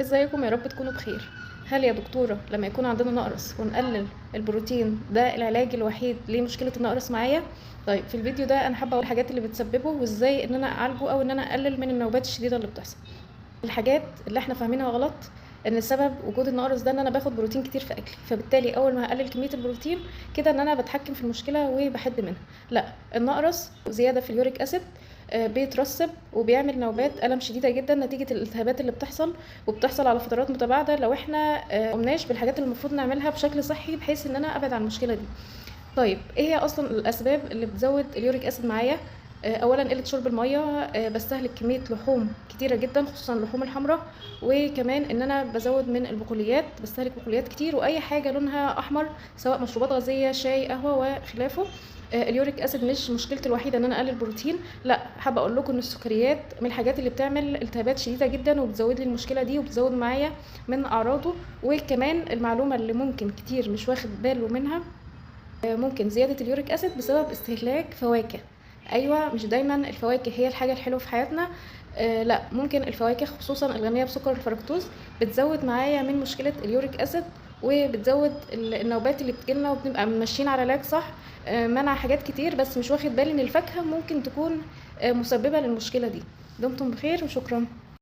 ازيكم؟ يا رب تكونوا بخير. هل يا دكتورة لما يكون عندنا نقرس ونقلل البروتين ده العلاج الوحيد لمشكلة النقرس معايا؟ طيب في الفيديو ده انا حابة اقول الحاجات اللي بتسببه وازاي ان انا اعالجه او ان انا اقلل من النوبات الشديدة اللي بتحصل. الحاجات اللي احنا فاهمينها غلط ان سبب وجود النقرس ده ان انا باخد بروتين كتير في اكلي، فبالتالي اول ما هقلل كمية البروتين كده ان انا بتحكم في المشكلة وبحد منها. لا، النقرس زيادة في ال uric acid، بيترسب وبيعمل نوبات الم شديدة جدا نتيجة الالتهابات اللي بتحصل، وبتحصل على فترات متباعدة لو احنا قمناش بالحاجات اللي المفروض نعملها بشكل صحي بحيث ان انا ابعد عن المشكلة دي. طيب ايه هي اصلا الاسباب اللي بتزود ال uric acid معايا؟ اولا قلة شرب المية، بستهلك كمية لحوم كتيرة جدا خصوصا اللحوم الحمراء، وكمان ان انا بزود من البقوليات، بستهلك بقوليات كتير واي حاجة لونها احمر سواء مشروبات غازية، شاي، قهوة وخلافه. ال uric acid مش مشكلتي الوحيدة ان انا اقلل بروتين، لا، حابة اقول لكم ان السكريات من الحاجات اللي بتعمل التهابات شديدة جدا وبتزود لي المشكلة دي وبتزود معايا من اعراضه. وكمان المعلومة اللي ممكن كتير مش واخد باله منها، ممكن زيادة ال uric acid بسبب استهلاك فواكه. ايوه، مش دايما الفواكه هي الحاجة الحلوة في حياتنا، لا، ممكن الفواكه خصوصا الغنية بسكر الفركتوز بتزود معايا من مشكلة ال uric acid وبتزود النوبات اللي بتجيلنا، وبنبقى ماشيين على علاج صح، منع حاجات كتير، بس مش واخد بالي ان الفاكهة ممكن تكون مسببه للمشكلة دي. دمتم بخير وشكرا.